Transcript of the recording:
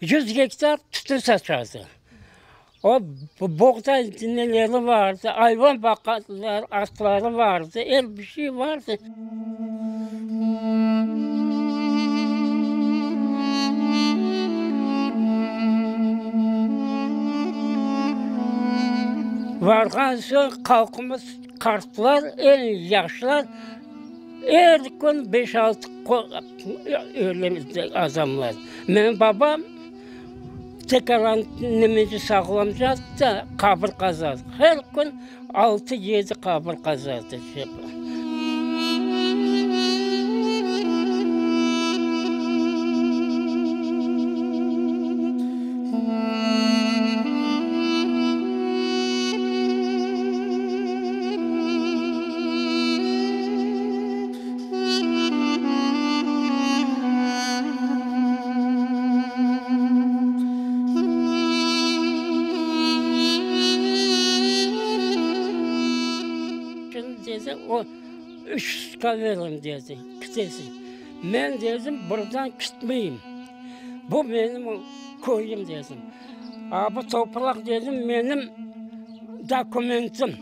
Yüz gektar tütün saçardı. O, boğday neleri vardı, ayvan baqadılar, atları vardı, er bir şey vardı. Varğan soñ halqımız, qartlar, eñ yaşlar er kün beş-altı öle adamlar. Menim babam tekaran nemece sağlam yattı, qabir qazardı. Her kün altı-yedi qabir qazardı. Şimdi dedi, o üç sutka veririm dedi, kitesiñ. Men dedim, buradan kitmeyim. Bu menim köyüm dedim. A bu topraq dedim, menim dokumentim.